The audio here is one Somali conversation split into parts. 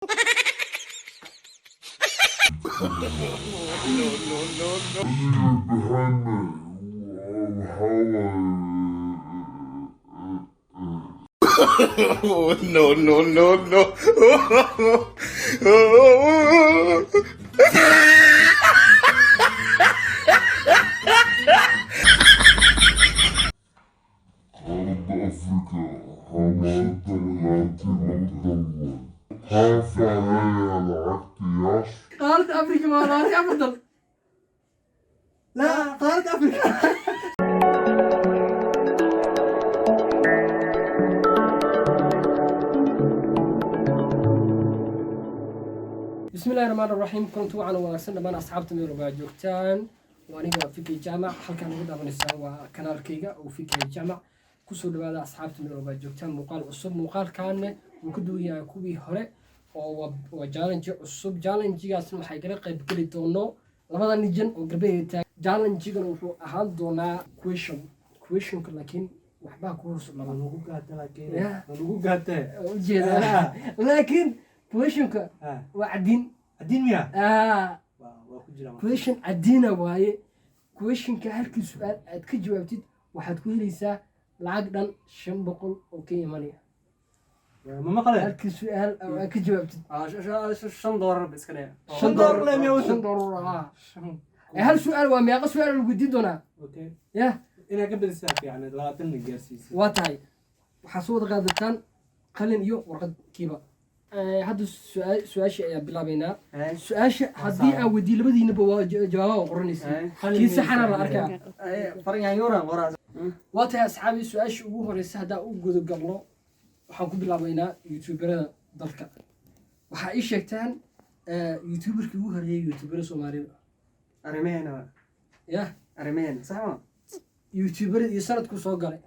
Behind me. How Oh, no, no, no, no. Qaaradda Afrika xawaalada 22 dal waay. Haafaleeya lacagtayaasha. Qaaradda Afrika waa 24 dal. La, qaaradda Afrika. Bismillahi raxmaan raxiim. Kulanti wacan oo wanaagsan dhammaan asxaabta meel walba aad joogtaan. Waa aniga Fikri Jaamac. Halkaan ugu daawanaysaan waa kanaalkayga oo Fikri Jaamac. Kusoo dhawaada asxaabta meel walba aad joogtaan muuqaal cusub. Muuqaalkaanne wuu ka duwan yahay kuwii hore oo waa challenge cusub. Challengegaasna waxay kala qayb geli doono labada nijan oo garbaheeda taag. Challengegan wuxuu ahaan doonaa question, questionka, laakiin waxbaa ku hoos laba Lagu gaata laakiin. Yeah. Lagu gaatee. Ujeedaa, laakiin questionka waa cadiin. Cadiin miya? Ah. Waa ku jira. Question cadiina waaye. Questionka halkii su-aal aad ka jawaabtid waxaad ku helaysaa lacag dhan 500 oo Kenya money. Ma maqleen? Halkii su-aal oo aad ka jawaabtid. $5 ba iska dheh. $5 le miya wuxuu? $5 ah. Hal su-aal waa meeqa su-aal lagu weydiin doonaa? Okay. Yah. Inaad ka badisaa fiican, 20 na gaarsiisay. Waa tahay, waxaa soo wada qaadataan qalin iyo warqad kiiba. Hadda su-aasha ayaa bilaabaynaa. Su-aasha haddii aan weydiiyo labadiinaba waa jawaabaha waa qoranaysa. Kii saxana la arkaa. Faryaanyuuran qoraa. Waa tahay asxaabi, su-aasha ugu horeysa haddaan u gudagalno, waxaan ku bilaabaynaa youtuberada dalka. Waxaa ii sheegtaan youtuberkii ugu horeeyay youtuberada Soomaalida. Arrimaheena waa. Yah. Arrimaheena, sax ma? Youtuberada iyo sanadkuu soo galay.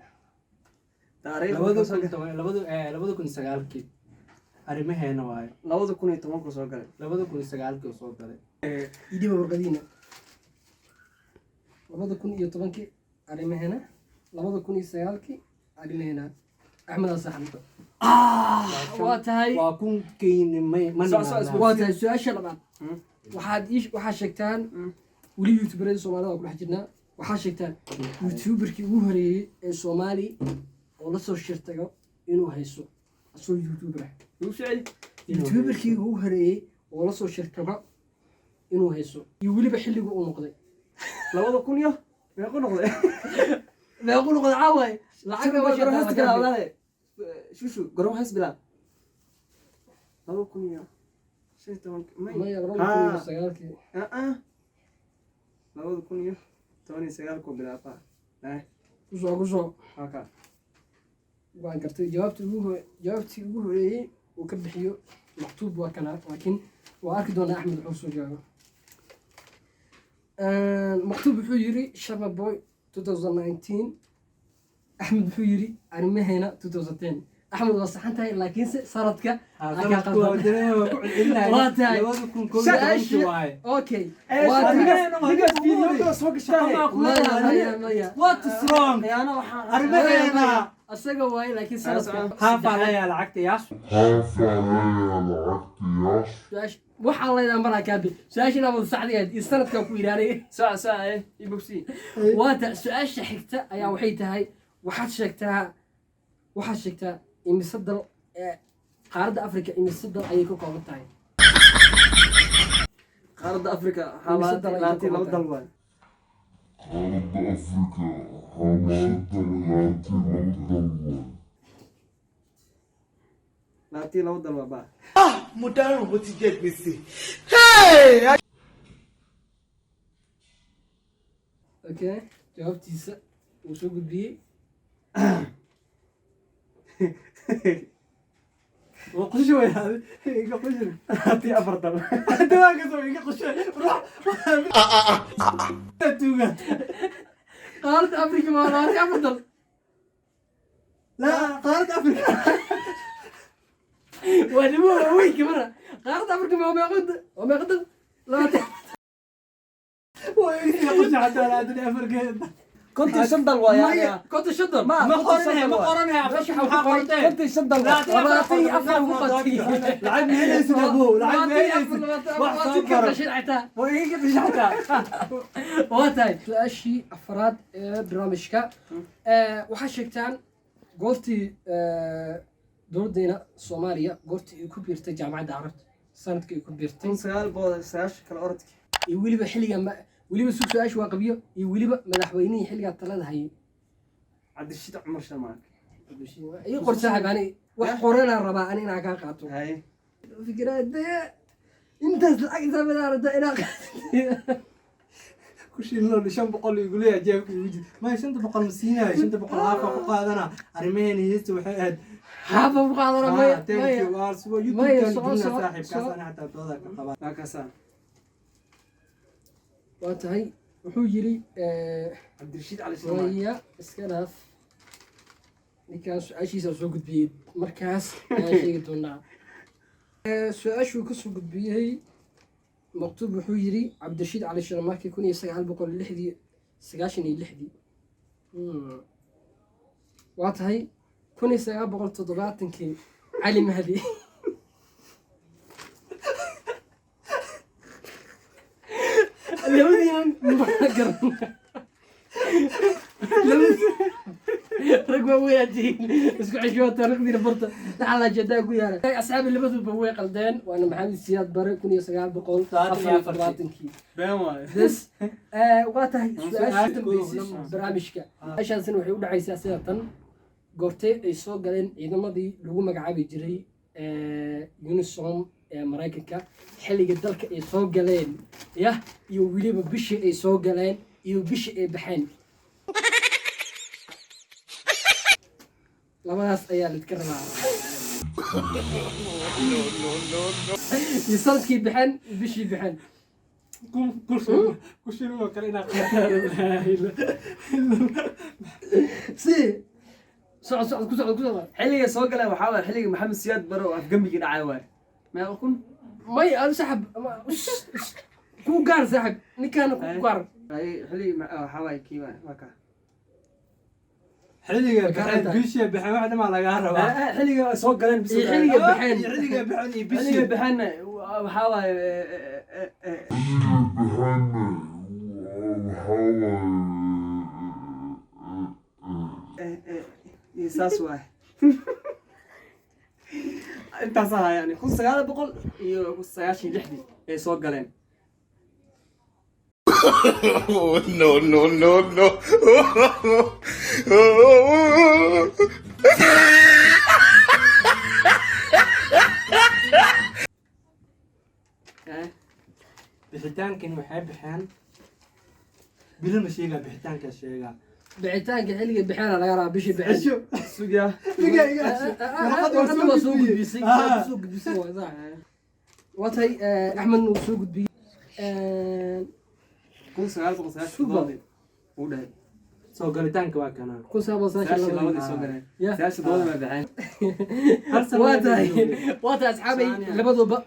Taariikhda 2009-kii arrimaheena waayo. 2010-ku soo galay. 2009-kii uu soo galay. Idiba warqadiina. 2010-kii arrimaheena, 2009-kii arrimaheena. Axmed saxan waa tahay. Waa kun keyni may ma. Waa tahay, su-aasha labaad waxaad sheegtaan, weli youtuberada Soomaalida waa ku dhex jirnaa, waxaad sheegtaan youtuberkii ugu horeeyey ee Soomaali oo la soo shirtago inuu hayso asoo youtuber ah. Ugu soo celi. Youtuberkii ugu horeeyey oo la soo shirtago inuu hayso iyo weliba xilligu uu noqday. Labada kun iyo meequ noqday? Meequu noqday caawaay lacag? Garoon hees bilaab walaale. Shushu garoon hees bilaab. 2015-kii may. Maya, 2009-kii. Ah, 2019-ku bilaabaa. Kusoo kusoo. Haka. Waan gartay jawaabtii ugu horeeyey uu ka bixiyo maktuub waa kana, laakiin waa arki doonaa Axmed wuxuu soo jawaabo. Maktuub wuxuu yiri Sharma Boy 2019. Axmed wuxuu yiri arrimaheena 2010. Axmed waa saxan tahay, laakiinse sanadka aa kaa qaldan. Waa tahay. 2011-kii waaye. Okay, waa tahay. Ninkaas videoga soo gashaa. Maya, maya, maya. What is wrong? Khiyaano waxaa. Arrimaheena. Asaga waaye, laakiin sanadka. Haafaleeya lacagta yaas. Haafaleeya lacagtayaasha. Su-aasha waxaa leedahay maraa kaabi su-aasha inaad wada saxdigeed iyo sanadkaa ku ilaalay. Sac sac ibogsi. Waata su-aasha xigta ayaa waxay tahay, waxaad sheegtaa imise dal ee qaaradda Afrika, imise dal ayay ka kooban tahay? Qaaradda Afrika Imise dal ay ka 22 kooban dal waay. Qaaradda Afrika 22 dal waay. 22 dal waa baa. Mo dáràn, mo ti jẹ gbèsè. Okay, jawaabtiisa uu soo gudbiyey. Waa qushu way iga qushu. 24 dal. Dawaankaas waa iga qushu. Ruux tuuga. Qaaradda Afrika waa 24 dal. La, qaaradda Afrika. Waa nimo waaweyn kamara. Qaaradda Afrika waa meeqo dal? 20. Waa iga qushu xataa 24 geed. 55 dal waay. Maya. 55 dal. Ma Ma qoranaya, ma qoranaya. Meesha waxaa ku qoran 55 dal waay. 24 ku qatay. Lacag ma helaysid, abow, lacag ma helaysid. Wax soo baro. Waa iga gashay xataa. Waa tahay su-aashii afraad ee barnaamijka. Waxaa sheegtaan goortii dowladdeena Soomaaliya goortii ay ku biirtay Jaamacadda Carabta, sanadkii ay ku biirtay. 1990 kala orodkii. Iyo weliba xilliga weliba sug, su-aashu waa qabiyo, iyo weliba madaxweynihii xilligaa talada hayay. Cabdirashiid Cumar Sharmaak. Ii qor saaxib, ani wax qoranaa rabaa ani inaa kaa qaato. Haye. Fikraadee intaas lacag intaa madaa rabtaa inaa qaato? Ku shilno 500 igu leeyahay jeebka igu jira. Maya, 500 ma siinayo, 500 haafa ku qaadana. Arrimaheena heesta waxay ahayd. Haafa ku qaadana, maya. Thank maya you. Waa subo Maya, YouTube-kan soco, gelina soco, saaxiibkaas soco. Ani xataa dooda ka qabaa. Waa kaasaa. Waa tahay, wuxuu yiri Cabdirashiid Cali Sharmaak. Maya, iska dhaaf ninkaan, su-aashiisa soo gudbiyey markaas ayaan sheegi doonaa. Su-aashuu kasoo gudbiyey Maktuub, wuxuu yiri Cabdirashiid Cali Sharmaake 1906-dii, 96-dii. Waa tahay, 1970-kii Cali Mahdi. Labadiinan ma garan, rag waa weyaatiin, isku xishood, taariikhdiina barta, lacala jeedaa ku yaala. Asxaabi, labaduba way qaldeen, waana Maxamed Siyaad Bare 1974-kii. Been waaye. Bes waa tahay su-aasha Su-aasha dambeysay barnaamijka. Su-aashaasina waxay u dhacaysaa sida tan: goortee ay soo galeen ciidamadii lagu magacaabi jiray UNISOM ee Maraykanka, xilliga dalka ay soo galeen yah, iyo weliba bishii ay soo galeen iyo bishii ay baxeen? Labadaas ayaa lidka rabaa, iyo sanadkii baxeen iyo bishii baxeen. Ku shilno kale inaad qaataan. Si socod, socod, ku socod, ku socod. Xilliga soo galeen waxaa waaye xilliga Maxamed Siyaad Bare oo afgembigii dhacay waaye. Meeqa kun? May adu saxab ku gaar, saaxib, ninkaana ku gaar. Haye, xilliga waxaa waaye kii waaye, waa kaa. Xilliga baxeen, bishii baxeen, wax dhamaa lagaa rabaa. Xilliga soo galeen bis. Iyo xilliga baxeen. Iyo xilliga baxeen iyo Xilliga bishii. baxeenna waxaa waaye Xilliga baxeenna waxaa waaye iyo saas waaye. Intaas ahaa yani 1996-dii ay soo galeen. Oh, no, no, no, no. Eh, Bixitaankan waxay baxeen bilo ma sheegaa, bixitaanka sheegaa. Bixitaanka xilliga baxeena laga rabaa, bishii baxeen. Cisho. Sugaa. Iga iga cisho. Warqadda waa warqadda waa soo gudbiyey. gudbisay. Ah. Soo gudbisay waa sax. Waa tahay, Axmedna uu soo gudbiyey. 1997-dii uu dhahay. Soo galitaanka waa kanaa. 1992-dii. 92-dii soo galeen. Yeah. 92-dii ma baxeen. Hal sano Waa ayaa tahay, joogay. waa tahay asxaabay, Saaniya. labaduba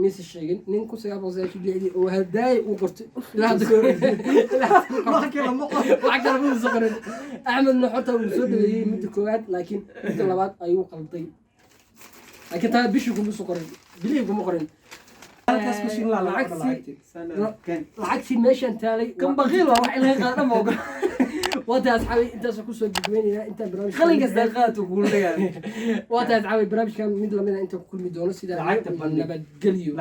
mise sheegin nin 1996-dii oo hadaay uu qortay ilaa hadda Wax kale ma qoro. Wax kale ma uusan qorin. Axmedna xorta uu soo dhaweeyey midda koowaad, laakiin midda labaad ayuu qalday, laakiin taa bishii kuma soo qorin, bilihii kuma qorin. Halkaas ku shilin laa lacag Lacagtii- lacagtii. Lacagtii meeshan taalay. Kan baqiil waa wax in laga qaado ma ogola. Waa tahay asxaabay, intaasoo kusoo gudbaynaynaa intaan barnaamijka Qalinkaas daaqaad uu kugu dhagaa. Waa tahay asxaabay, barnaamijkan mid lamid ah intaan ku kulmi doono, sidaa Lacagta bandhig. nabadgelyo.